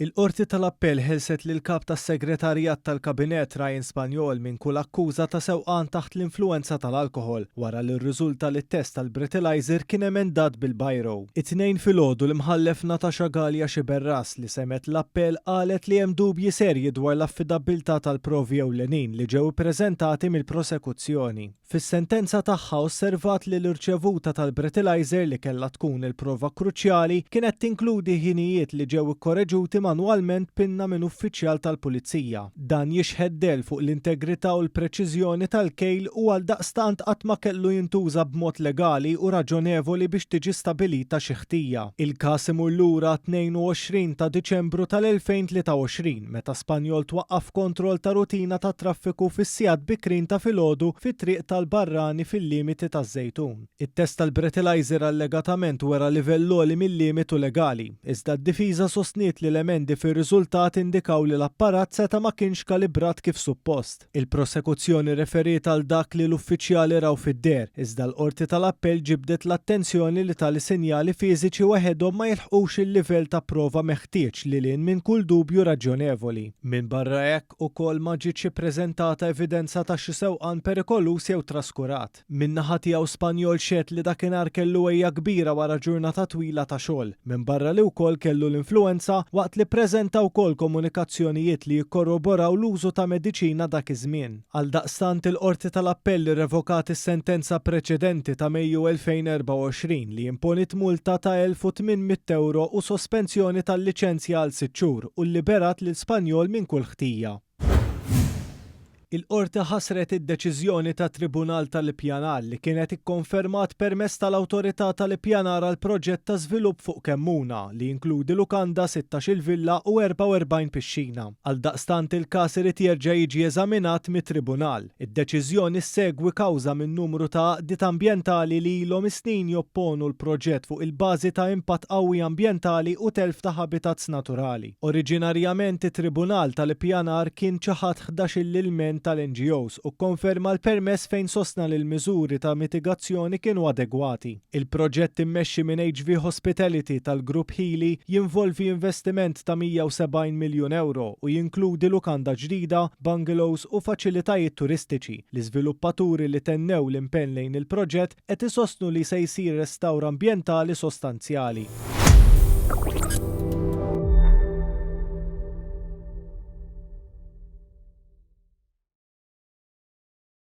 Il-Qorti tal-Appell ħelset lill-Kap tas-Segretarjat tal-Kabinett Ryan Spagnol minn kull akkuża ta' sewqan taħt l-influwenza tal-alkoħol wara li rriżulta li t-test tal-breathalyzer kien emendat bil-biro. It-Tnejn filgħodu l-Imħallef Natasha Galea Sciberras li semgħet l-appell qalet li hemm dubji serji dwar l-affidabbiltà tal-provi ewlenin li ġew ippreżentati mill-prosekuzzjoni. Fis-sentenza tagħha osservat li l-irċevuta tal-breathalyzer li kellha tkun il-prova kruċjali kienet tinkludi ħinijiet li ġew ikkoreġuti manwalment b'pinna minn uffiċjal tal-pulizija. Dan jixħet dell fuq l-integrità u l-preċiżjoni tal-kejl u għaldaqstant qatt ma kellu jintuża b'mod legali u raġonevoli biex tiġi stabilita xi ħtija. Il-każ imur lura għat-22 ta' Diċembru tal-2023, meta Spagnol twaqqaf f'kontroll ta' rutina tat-traffiku fis-sigħat bikrin ta' filgħodu fit-triq tal-Barrani fil-limiti taż-Żejtun. It-test tal-breathalyzer allegatament wera livell ogħli mil-limitu legali, iżda d-difiża sostniet li l-emendi fir-riżultat indikaw li l-apparat seta' ma kienx kalibrat kif suppost. Il-prosekuzzjoni rreferiet għal dak li l-uffiċjali raw fid-deher, iżda l-Qorti tal-Appell ġibdet l-attenzjoni li tali sinjali fiżiċi waħedhom ma jilħqux il-livell ta' prova meħtieġ lil hinn minn kull dubju raġjonevoli. Minbarra hekk, ukoll ma ġietx ippreżentata evidenza ta' xi sewqan perikoluż jew traskurat. Min-naħa tiegħu Spagnol xehed li dakinhar kellu għeja kbira wara ġurnata twila ta' xogħol, minbarra li wkoll kellu l-influwenza waqt li ppreżenta wkoll komunikazzjonijiet li jikkorroboraw l-użu ta' mediċina dak iż-żmien. Għaldaqstant il-Qorti tal-Appell irrevokat is-sentenza preċedenti ta' Mejju 2024 li imponiet multa ta' 1,800 ewro u sospensjoni tal-liċenzja għal sitt xhur u lliberat lil Spagnol minn kull ħtija. Il-Qorti ħassret id-deċiżjoni tat-Tribunal tal-Ippjanar li kienet ikkonfermat permess tal-Awtorità tal-Ippjanar għal proġett ta' żvilupp fuq Kemmuna li jinkludi lukanda, sittax-il villa u 44 pixxina. Għaldaqstant il-każ irid jerġa' jiġi eżaminat mit-Tribunal. Id-deċiżjoni ssegwi kawża minn numru ta' għaqdiet ambjentali li ilhom is-snin jopponu l-proġett fuq il-bażi ta' impatt qawwi ambjentali u telf ta' ħabitats naturali. Oriġinarjament it-Tribunal tal-Ippjanar kien ċaħad ħdax-il ilment tal-NGOs u kkonferma l-permess fejn sostna li l-miżuri ta' mitigazzjoni kienu adegwati. Il-proġett immexxi minn HV Hospitality tal-Grupp Healey jinvolvi investiment ta' 170 miljun ewro u jinkludi lukanda ġdida, bungalows u faċilitajiet turistiċi. L-iżviluppaturi li tennew l-impenn lejn il-proġett qed isostnu li se jsir restawr ambjentali sostanzjali.